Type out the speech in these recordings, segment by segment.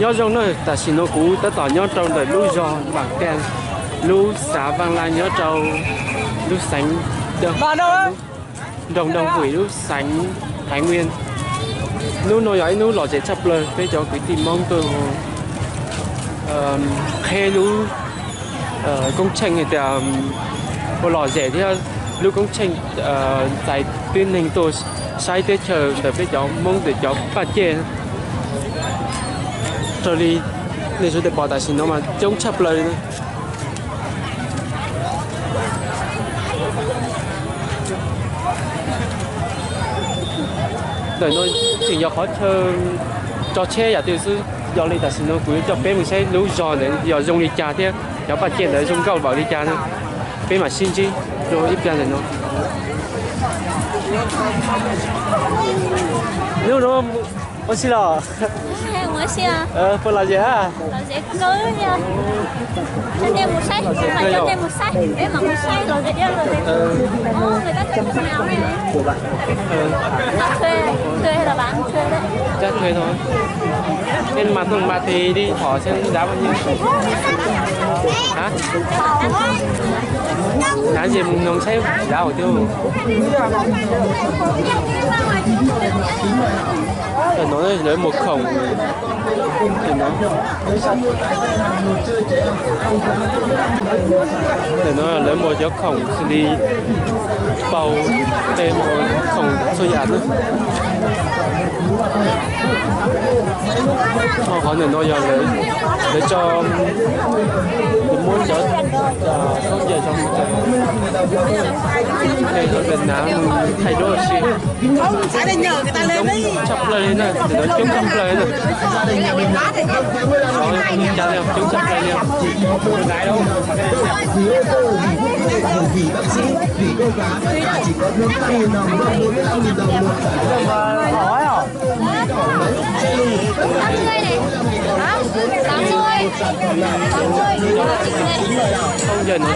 Nyob zoo na, tam sim no kuv tab tom nyob rau ntawm lub zos Vam Kaj, lub xav Vaj Laj nyob rau lub xeev, nroog Doog Vim, lub xeev Thái Nguyên. Hnub no yog ib hnub lom zem tshaj plaws, peb cov kwv tij Hmoob tuaj qheb lub koob tsheej hais tias ua lom zem thiab lub koob tsheej txais tib neeg tuaj saib teb chaws ntawm peb cov Hmoob ntawm cov paj ciej. Raws li nej sawv daws pom tam sim no mas coob tshaj plaws li na. Ntawm no tseem yog qhov chaw tso tsheb yam twg xwb, yog li tam sim no kuv yuav coj peb mus saib lub zos ntawd yog zoo li cas thiab cov paj ciej ntawd zoo nkauj npaum li cas na. Peb mam sib ntsib rau ib pliag ntawm no. Hnub no ua si los? Puas lom zem a? Cab thuê thôi. Em mà không mà thì đi hỏi xem giá bao nhiêu. Hả? Hả gì mà nông sếp giá hồi tiêu. Rồi nói lưới một khổng. Ntawm no lawv muag cov khoom xws li paus, tej muag khoom txhua yam na. Ho qhov ntawm no yog lawv, lawv tso, lawv muab cov khaub ncaws zoo, cov Việt Nam thaij duab si. Coob tshaj plaws li na, coob tshaj plaws li na. Coob tshaj plaws li. Khaub ncaws no no lawv,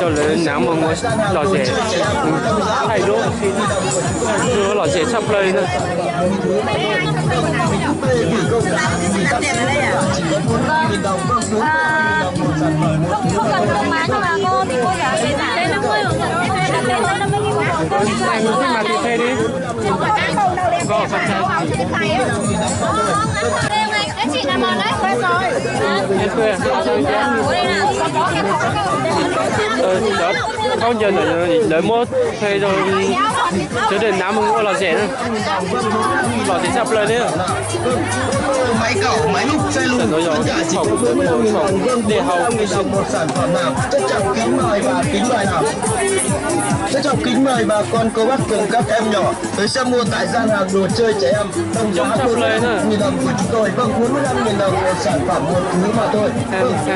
rau lawv nav mus ua lom zem, thaij duab, ua lom zem tshaj plaws li na. Em thuê. Ờ, cov khaub ncaws ntawm lawv muab thuê rau sawv daws nav mus ua lom zem na. Lom zem tshaj plaws thiab. Ntawm no yog khoom, khoom dej haus. Trân trọng kính mời và kính mời nào. Trân trọng kính mời bà con cô bác cùng các em nhỏ tới xem mua tại gian hàng đồ chơi trẻ em. Đồng giá bốn mươi lăm nghìn đồng của chúng tôi, vâng, bốn mươi lăm nghìn đồng một sản phẩm một thứ mà thôi. Vâng, quý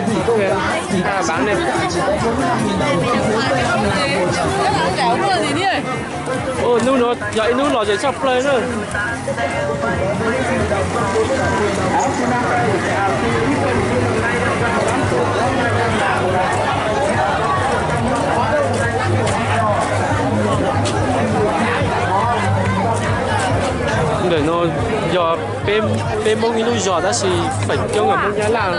vị thông cảm thì giá cả chỉ có bốn mươi lăm nghìn đồng, vâng, bốn mươi lăm nghìn đồng một sản phẩm. Ua, hnub no yog ib hnub lom zem tshaj plaws na. Ntawm no yog peb, peb Hmoob ib lub zos tab sis feem coob yog Hmoob Nyab Laj,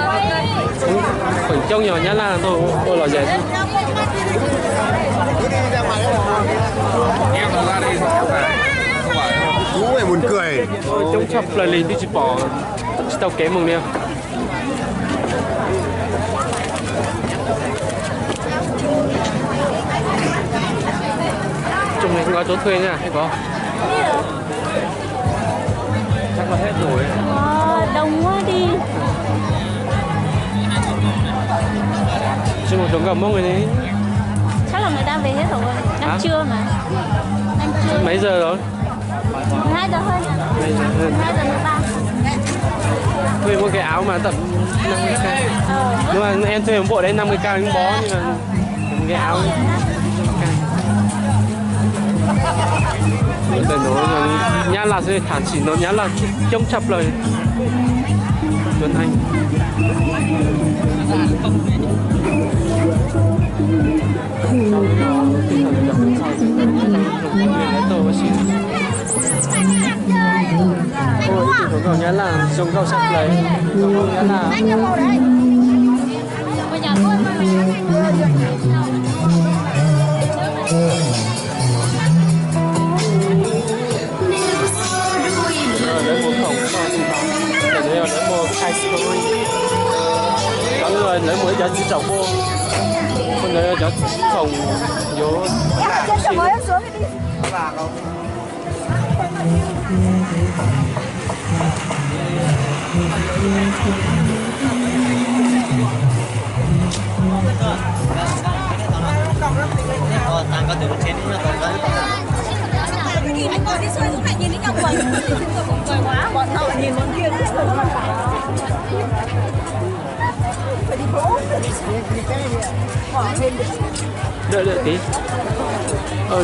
feem coob yog Nyab Laj tuaj ua lom zem. Coob tshaj plaws li twb tsis pom, tsis tau kev mus li. Trong này không có chỗ thuê nha, hay có? Chắc là hết rồi ấy. Ờ, đông quá đi. Chứ một đống gạo mốc này đi. Chắc là người ta về hết rồi. Đang trưa mà. Đang trưa. Mấy giờ rồi? Mười hai giờ hơn. Mười hai giờ mười ba. Thuê một cái áo mà tầm năm mươi k. Ờ. Đúng là em thuê một bộ đấy năm mươi k miếng bó nhưng mà một cái áo. Ntawm no Nyab Laj xwb, tham tsim no Nyab Laj coob tshaj plaws. Tuấn Anh. Nyab Laj zoo nkauj sab plaws, zoo nkauj Nyab Laj. Lawv muag khoom, lawv muag ice cream, lawv muag ib cov txiv tsaum npua, ua ntawd cov khoom yuav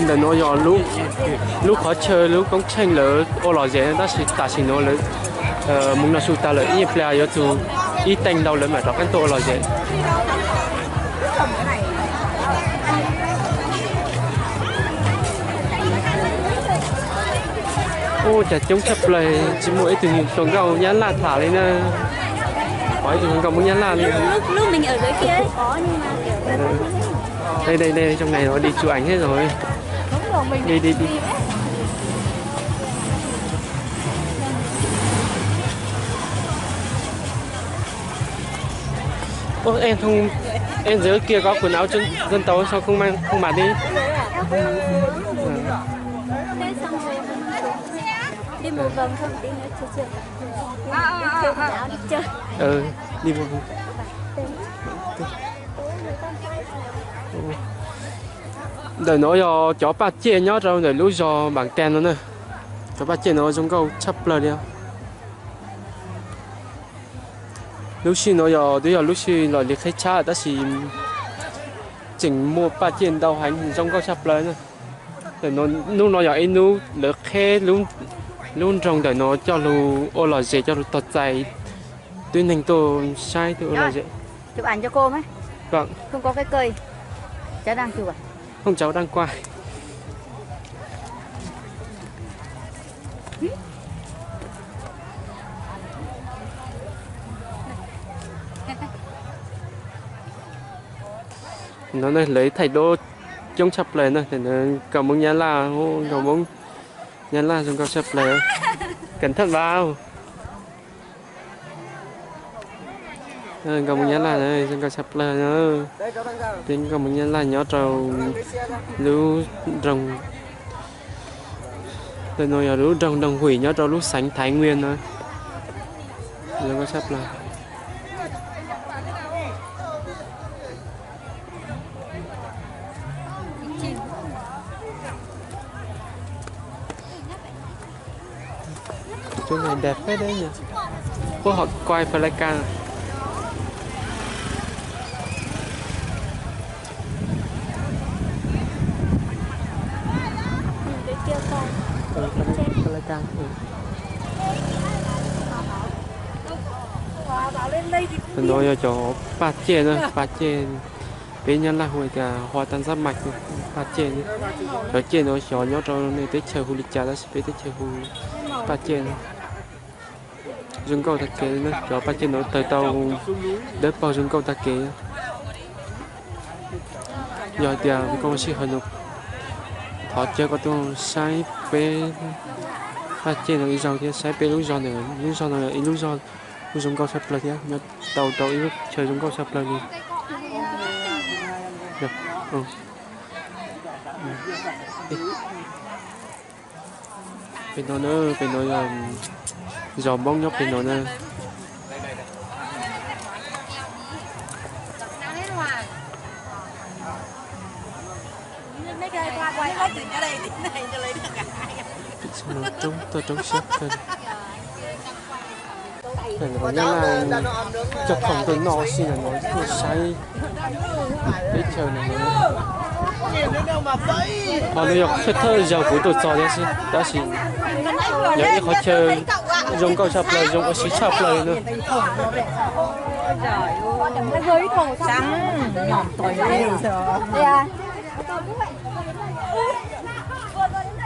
Ntawm nuav yog lub qhov chaw lub koob tsheej lawv ua lom zem, tab sis tam sim nuav lawv mus noj su tas lawm, ib pliag yuav txug ib teev ntau lawv mam rov qab tuaj ua lom zem. Ua cas coob tshaj plaws, tsis muaj ib tug hluas nkauj Nyab Laj tham li na. Pom ib tug hluas nkauj Hmoob Nyab Laj li. Đây, đây, đây, trong này nó đi chụp ảnh hết rồi. Đi, đi, đi. Ơ, em không, em dưới kia có quần áo dân, dân tộc sao không mang, không mặc đi? Đi một vòng không, tí nữa chưa, chưa. Đi thêm quần áo đi chơi. Ừ, đi một vòng. Ntawm no yog cov paj ciej nyob rau ntawm lub zos Npaam Tes no na. Cov paj ciej no zoo nkauj tshaj plaws li. Lub sij no yog twb yog lub sij los li qhib tshab tab sis tseem muaj paj ciej ntau heev zoo nkauj tshaj plaws na. Ntawm no, hnub no yog ib hnub lawv qheb lub nroog ntawm no coj lug ua lom zem coj lug tog txais tib neeg tuaj saib tuaj ua lom zem. Không cháu đang qua. No lawv thaij duab coob tshaj plaws na, nkauj Hmoob Nyab Laj, nkauj Hmoob Nyab Laj zoo nkauj tshaj plaws. Cẩn thận vào. Nkauj Hmoob Nyab Laj zoo nkauj tshaj plaws na. Peb nkauj Hmoob Nyab Laj nyob rau lub nroog, ntawm no yog lub nroog Nroog Huim nyob rau lub xeev Thái Nguyên no. Zoo nkauj tshaj plaws. Chỗ này đẹp phết đấy nhỉ. Quốc hội quay flycam. Flycam. Ntawm no yog cov paj ciej na, paj ciej. Peb Nyab Laj hu tias hoa tam sab maj, paj ciej. Cov ciej no xyov nyob rau nej teb chaws hu li cas tab sis peb teb chaws hu paj ciej no. Zoo nkauj tag kev, cov paj ciej no tawg tau dawb paug zoo nkauj tag kev. Yog hais tias koj muaj sij hawm no thov caw koj tuaj saib peb paj ciej no ib zaug thiab saib peb lub zos ntawm, lub zos no ib lub zos kuj zoo nkauj tshaj plaws thiab nyob tau rau ib lub chaw zoo nkauj tshaj plaws li. Pem no na, pem no yog zos Hmoob nyob pem no na. Roob tuaj roob siab kawg. Nyab Laj coj khoom tuaj noj ua si no tuaj saib teb chaws no. Qhov no yog thawj thawj zaug kuv tuaj txog thiab xwb tab sis yog ib qhov chaw zoo nkauj tshaj plaws, zoo ua si tshaj plaws na.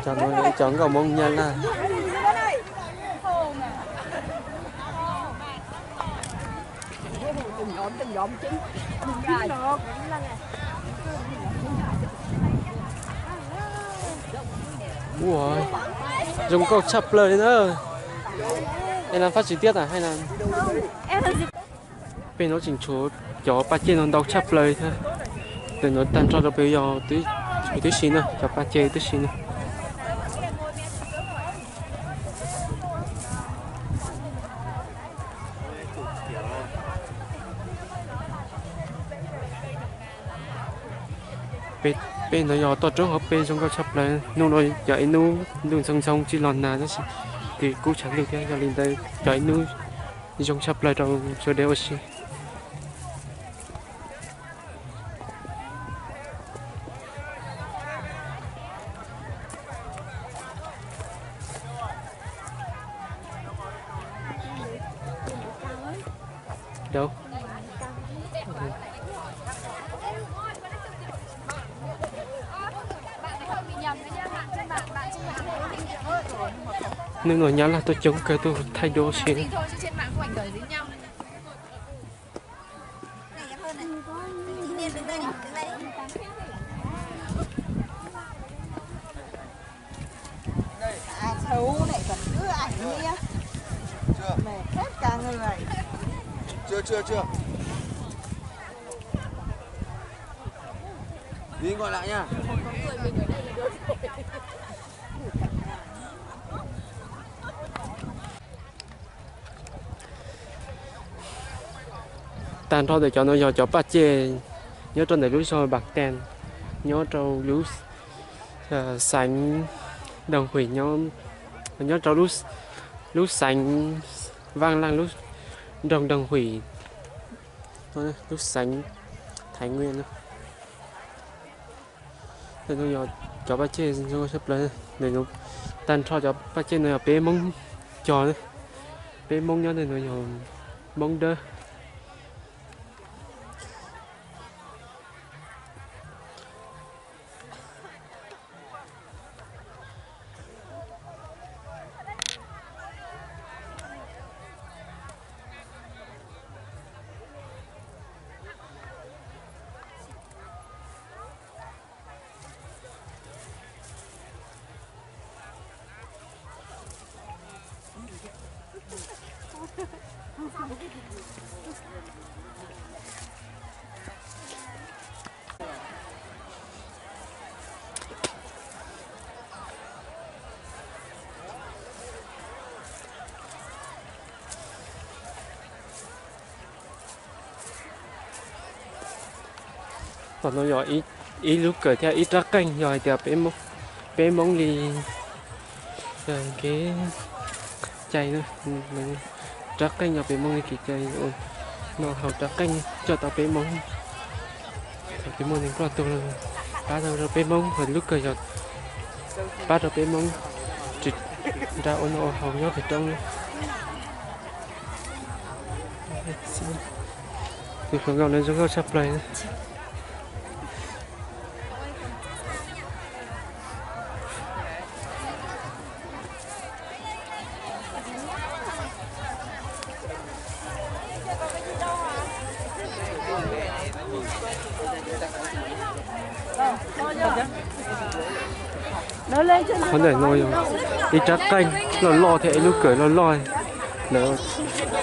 Cov no yog ib cov nkauj Hmoob Nyab Laj. Ua, zoo nkauj tshaj plaws li na. Hais na Fab Tsis Tiab tas hais na. Peb no tseem tshuav cov paj ceg no ntau tshaj plaws li thiab. Ntawm no tag nrho rau pem yog tib si na, cov paj ceg tib si na. Peb no yog toj roob hauv pes zoo nkauj tshaj plaws. Hnub no yog ib hnub ntuj ntxhoo ntxhoo tsis los nag tab sis twb kub tshav ntuj thiab, yog li ntawd yog ib hnub zoo tshaj plaws rau sawv daws ua si. Hnub no Nyab Laj tuaj coob kawg tuaj thaij duab si. Tag nrho ntawm cov no yog cov paj ceg nyob rau ntawm lub zog Npas Tes, nyob rau lub xeev Doog Huim, nyob rau lub xeev Vaj Laj, lub nroog Doog Huim, lub xeev Thaiv Nwiaj no. Cov paj ceg zoo tshaj plaws, tag nrho cov paj ceg no yog peb Hmoob cog, peb Hmoob nyob ntawm no yog Hmoob Dawb. Tom no yog ib lub kawm thiab ib rab qeej, yog hais tias peb Hmoob li kev cai, rab qeej yog peb Hmoob li kev cai, noj haus rab qeej coj tau peb Hmoob. Thaum twg muaj neeg ploj tuag pab tau rau peb Hmoob, lub kawm yog pab rau peb Hmoob nrog ua noj ua haus nyob pem roob. Tus hluas nkauj no zoo nkauj tshaj plaws. Qhov ntawm no yog ib rab qeej loj loj thiab ib lub kawm loj loj. Ntawm,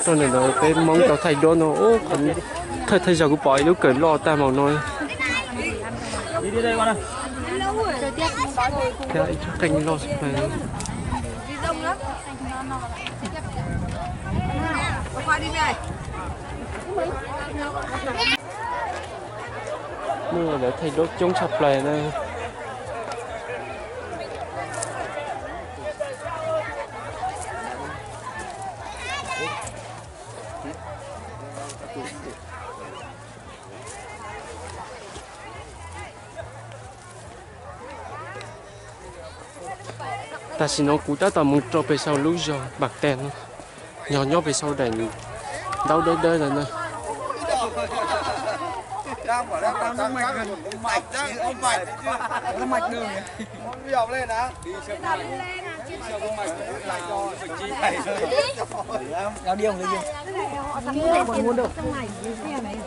rau ntawm no peb Hmoob tau thaij duab no, thawj thawj zaug kuv pom ib lub kawm loj tag npaum no. Thiab ib rab qeej loj xwb. Hnub no lawv thaij duab coob tshaj plaws na. Tam sim no kuv tab tom mus rau pem saum lub zos Npas Tes no, yog nyob pem saum daim ntaub dawb dawb ntawd na. Cái này họ giặt ở trong này, cái này họ giặt ở trong này.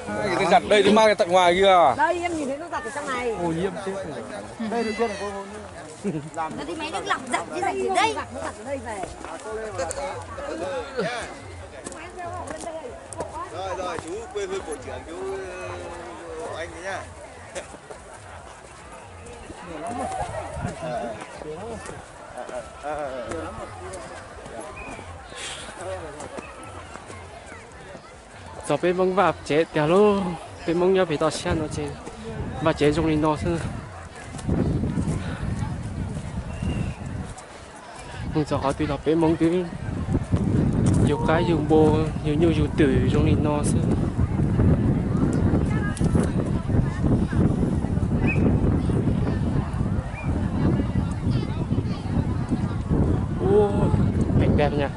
Cái này giặt đây, tôi mang ra tận ngoài kìa. Đây, em nhìn thấy nó giặt ở trong này. Ô nhiễm chết rồi. Đây, đầu tiên là có ô nhiễm. Nó thì máy nước lọc giặt chứ giặt gì đây? Giặt, nó giặt ở đây về. Rồi, rồi, chú quê hương của trưởng, chú Anh đấy nhá. Txog peb Hmoob vaj tsev tiag lauj, peb Hmoob nyob pem toj siab no ces vaj tsev zoo li no xwb. Mus txog qhov twg los peb Hmoob twb yug qaib yug npua, yug nyuj yug twm zoo li no xwb. Ua, pem pem na.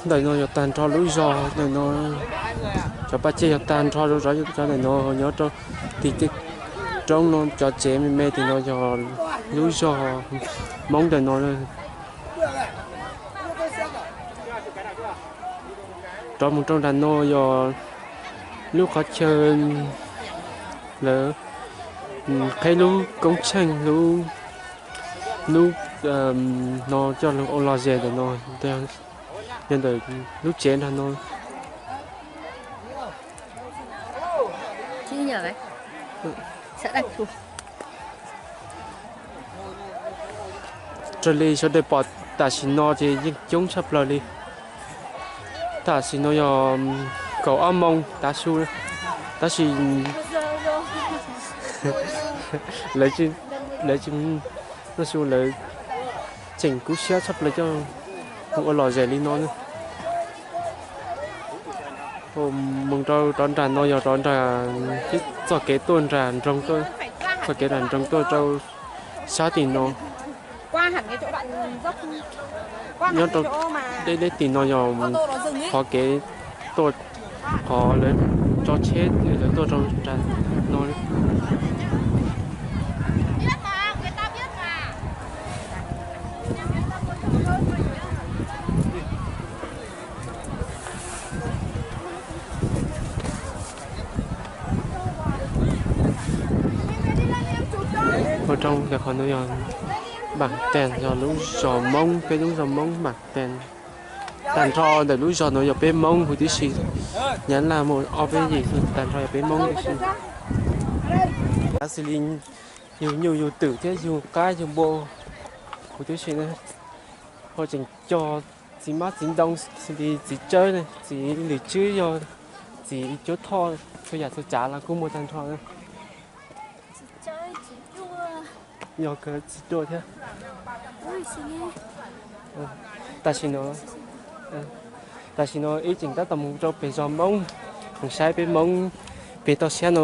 Ntawm no yog tag nrho lub zos, ntawm no cov paj tseg yog tag nrho rau, cov ntawm no nyob rau tim tej roob no, cov tsev me me tim no yog lub zos Hmoob ntawm no. Rov mus rau nram no yog lub qhov chaw lawv qheb lub koob tsheej, lub, lub no coj ua los zes ntawm no, yog ntawm lub tsev nram no. Raws li sawv daws pom tam sim no ces yeej coob tshaj plaws li. Tam sim no yog kaum ob moos tav su, tab sis lawv, lawv tsis, lawv tseem kub siab tshaj plaws coj mus ua los zes li no. Mus rau rov nram no yog rov nram txoj kev tuaj nram nroog, txoj kev nram nroog tuaj rau sab tim no. Nyob rau deb deb tim no yog qhov kev tuaj, qhov lawv tso tsheb lawv tuaj rau nram no. Ua rau ntawm qhov no yog Npam Tes, yog lub zos Hmoob, peb lub zos Hmoob Npam Tes. Tag nrho ntawm lub zos no yog peb Hmoob huv tib si, Nyab Laj muaj ob peb yim, tag nrho yog peb Hmoob tib si. Xws li yug nyuj yug twm thiab yug qaib yug npua huv tib si, ho tseem cog txiv mab txiv ntoo, xws li txiv tsawb, txiv lwm tswb, yog txiv cuab thoj, txhua yam txhua tsav los kuj muaj tag nrho. Yog txiv duaj thiab. Tam sim no, tam sim no wb tseem tab tom mus rau pem zos Hmoob, mus saib peb Hmoob pem toj siab no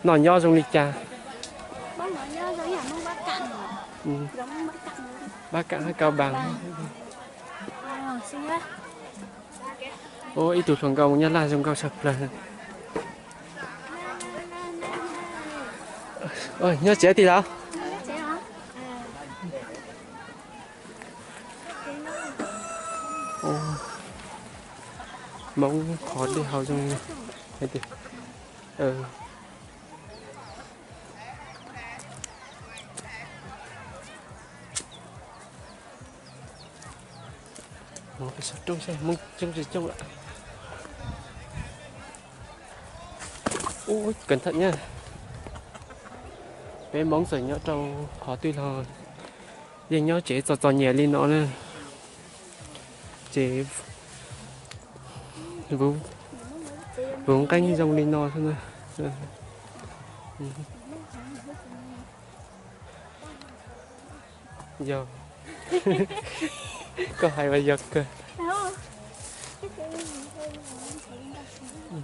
noj nyob zoo li cas. Bab Kam hab Kab Npas. Ua ib tug hluas nkauj Nyab Laj zoo nkauj tshaj plaws. Nyob tsev tiag los? Hmoob qhov dej haus zoo li. Mus pem saum roob seb Hmoob coob tsis coob lawm. Ub, cẩn thận nha. Peb Hmoob txawm nyob rau qhov twg los yeej nyob tsev txom txom nyem li no na. Tsev vuv nqeeb zoo li no xwb na. Yog, koj hais mas yog kawg. Ua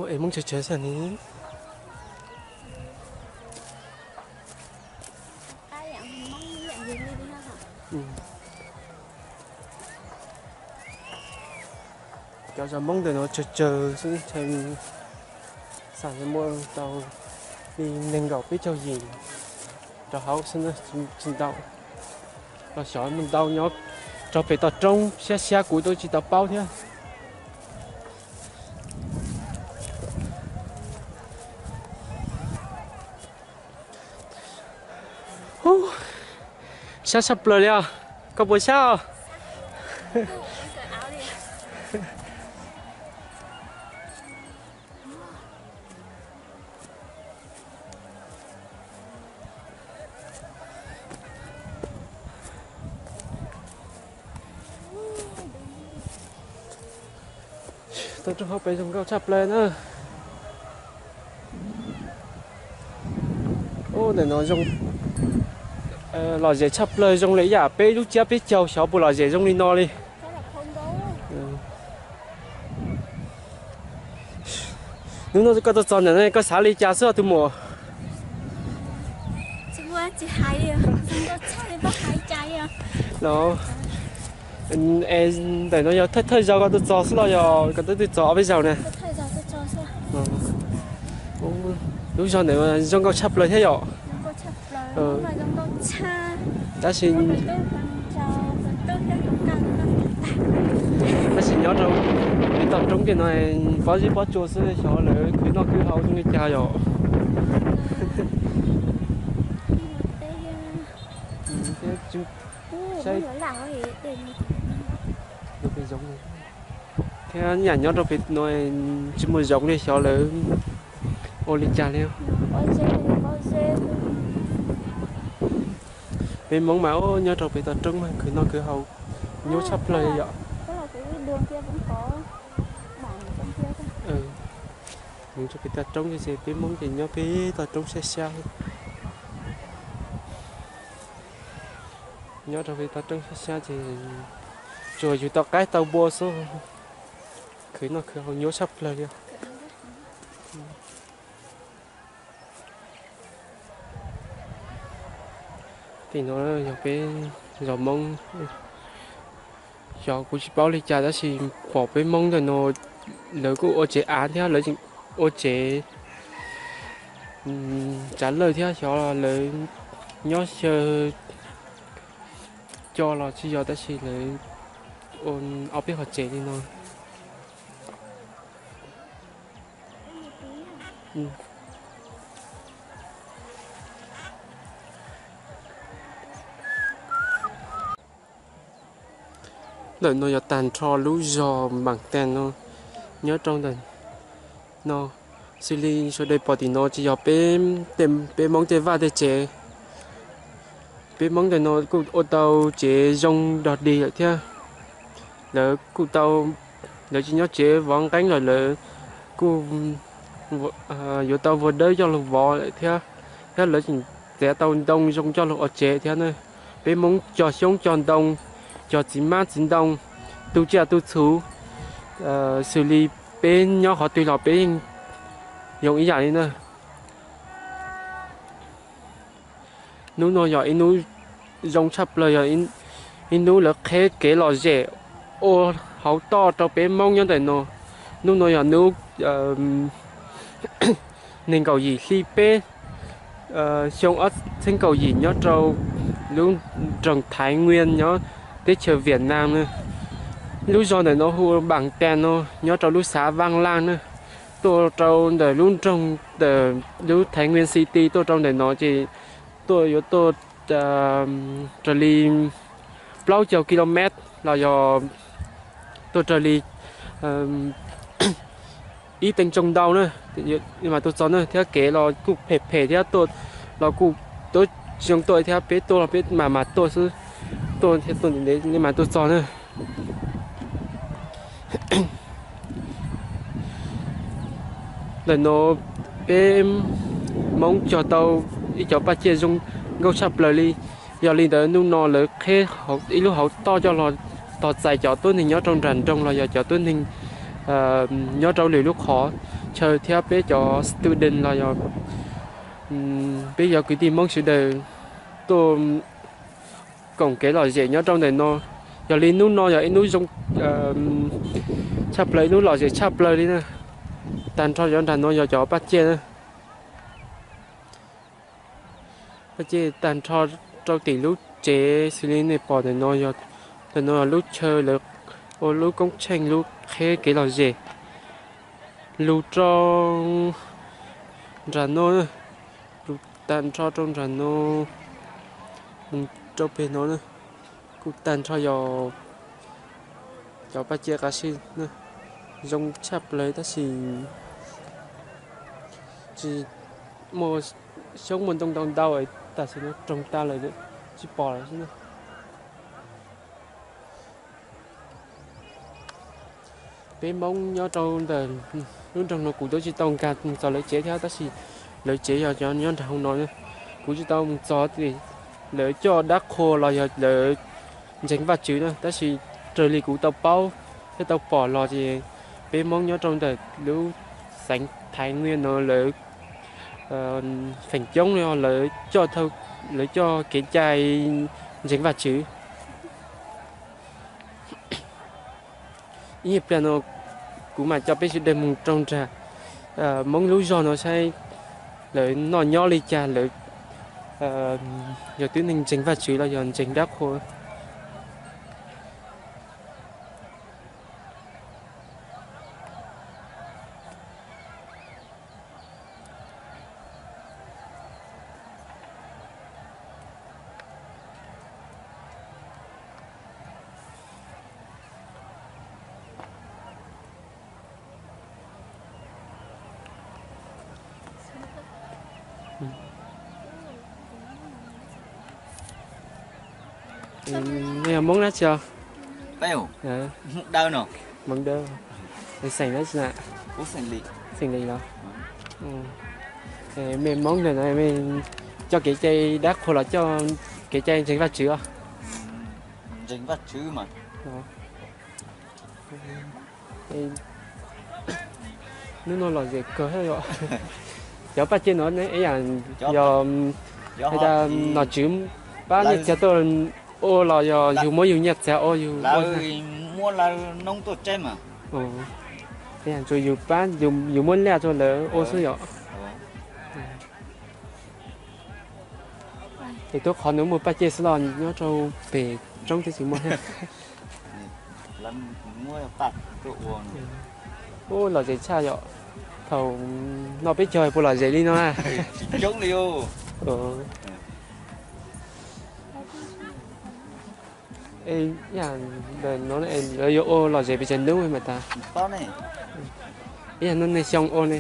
es Hmoob tsawg tsawg xwb ni. Cov zos Hmoob ntawm no tsawg tsawg xwb, xam muaj tau li nees nkaum peb caug yim rau hauv xwb, tsis ntau. Los xyov ntau nyob rau pem toj roob siab siab kuv twb tsis tau paub thiab. Sab tshaj plaws li os. Koj puas sab os? Tau rau hauv pes zoo nkauj tshaj plaws na. Ub, ntawm no zoo, lom zem tshaj plaws, zoo li yam peb lub tsiab peb caug xyov puas lom zem zoo li no li. Hnub no koj tuaj txog ntawm no koj xav li cas xwb tus muam? Los, ntawm no yog thawj thawj zaug koj tuaj txog xwb los yog koj twb tuaj txog ob peb zaug na? Lub zog ntawm zoo nkauj tshaj plaws thiab yom. Tab sis, tab sis nyob rau pem toj roob tej no pob zeb pob tsua xwb, xyov lawv khwv noj khwv haus zoo li cas yom. Saib, thiab yam nyob rau pem no tsis muaj zoov li, xyov lawv ua li cas li. Peb Hmoob mas nyob rau pem toj roob mas khwv noj khwv haus nyuaj tshaj plaws li yom. Mus rau pem toj roob ces peb Hmoob ces nyob pem toj roob siab siab. Nyob rau pem toj roob siab siab ces tsuas yug tau qaib tau npua xwb, khwv noj khwv haus nyuaj tshaj plaws li. Tim no yog peb zos Hmoob, xyov kuv tsis paub li cas tab sis pom peb Hmoob ntawm no lawv kuj ua tsev av thiab lawv ua tsev tsav lawj thiab, xyov lawv nyob xyaw co los tsis yog tab sis lawv ua ob peb qhov tsev li no. Ntawm no yog tag nrho lub zos Npaam Taas no, nyob rau ntawm no. Xws li sawv daws pom tim no tsis yog peb, peb Hmoob tej vaj tej tsev. Peb Hmoob ntawm no kuj ua tau tsev zoo dog dig lawm thiab. Lawv kuj tau, lawv tsis nyob tsev vov nqeeb lawm, lawv kuj yuav tau vuag dawb coj los vov lawm thiab, thiab lawv tseem txiav tau ntoo zoo coj los ua tsev thiab na. Peb Hmoob cog xyoob cog ntoo, cog txiv hmab txiv ntoo, tu tsiaj tu txhu, xws li peb nyob qhov twg los peb yeej zoo ib yam li na. Hnub no yog ib hnub zoo tshaj plaws, yog ib hnub lawv qheb kev lom zem ua hauv toj rau peb Hmoob nyob ntawm no. Hnub no yog hnub nees nkaum yim hli peb, xyoo ob txhiab kaum yim nyob rau lub nroog Thaiv Nwias nyob teb chaws Viam Nam na. Lub zos ntawm no hu Npaam Taas no, nyob rau lub xav Vaaj Laaj na. Tuaj rau ntawm lub nroog, ntawm lub Thaiv Nwias City tuaj rau ntawm no ces tuaj yuav tuaj raws li plaub caug kilomev los yog tuaj raws li ib teev tsoog ntau na, mam tuaj txog na, thiab kev los kuj phem phem thiab, tuaj los kuj tuaj tsis zoo tuaj thiab, peb tuaj los peb mam mam tuaj xwb, tuaj thiab tuaj ntev ntev mam tuaj txog na. Ntawm no peb Hmoob cog tau ib cov paj ciaj zoo nkauj tshaj plaws li. Yog li ntawd hnub no lawv qheb ib lub hauv toj coj los tos txais cov tuab neeg nyob rau nram nroog los yog cov tuab neeg nyob rau lwm lub qhov chaw thiab peb cov student los yog peb cov kwv tij Hmoob sawv daws tuaj koom kev lom zem nyob rau ntawm no. Yog li hnub no yog ib hnub zoo tshaj plaws, ib hnub lom zem tshaj plaws li na. Tag nrho cov nram no yog cov paj ciaj na. Paj ciaj tag nrho rau tim lub tsev xws li nej pom ntawm no, ntawm no yog lub chaw lawv ua lub koob tsheej lub qheb kev lom zem. Lug rau nram no, lug tag nrho rau nram no, mus rau pem no na, kuj tag nrho yog cov paj ciaj qab sij zoo tshaj plaws tab sis tsis muaj xyoob muaj ntoo ntau ntau, tam sim no roog tag lawm tsis pom lawm xwb na. Peb Hmoob nyob rau ntawm lub nroog no kuv twb tsis tau nkag txog lawv tsev thiab tab sis lawv tsev yog nyob nram hauv no. Kuv tsis tau mus txog, lawv coj dab qhua los yog lawv ntseeg Vajtswv na, tab sis raws li kuv tau paub thiab tau pom los ces peb Hmoob nyob rau ntawm lub xeev Thaiv Nwiaj no lawv feem coob no lawv coj kev cai ntseeg Vajtswv. Ib nyuag pliag no kuv mam coj peb sawv daws mus rau nram Hmoob lub zog no saib lawv noj nyob li cas, lawv yog tib neeg ntseeg Vajtswv los yog ntseeg dab qhua. Nej yog Hmoob dab tsi os? Hmoob Dawb. Xeem dab tsi na? Xeem Lis los? Mej Hmoob ntawm no mej coj kev cai dab qhua los coj kev cai ntseeg Vajtswv os? Hnub no lom zem kawg thiab yom. Cov paj ciaj no ib yam yog hais tias nom tswv pab nej txiag tuaj ua los yog yus muab yus nyiaj txiag ua yus ua? Ib yam tsuas yus pab, yus muab liaj rau lawv ua xwb yom. Es tub qhov no muaj paj ciaj xwb los nyob rau pem roob twb tsis muaj thiab. Ub, lom zem tshaj yom. Thaum no peb caug puas lom zem li no na? Ntawm no lawv yuav ua lom zem pes tsawg hnub mas tas? Ib yam no nej xyoo ua ne?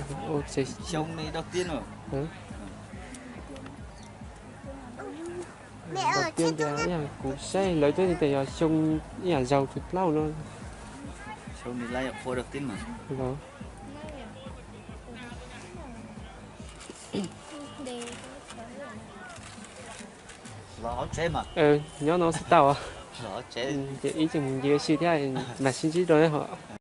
Tias kuv saib lawv twb tias yog xyoo ib yam zaug tug plaub no. Nyob no xwb tau. Ces ib tseem mus ncig ua si thiab mas sib ntsib rau hov.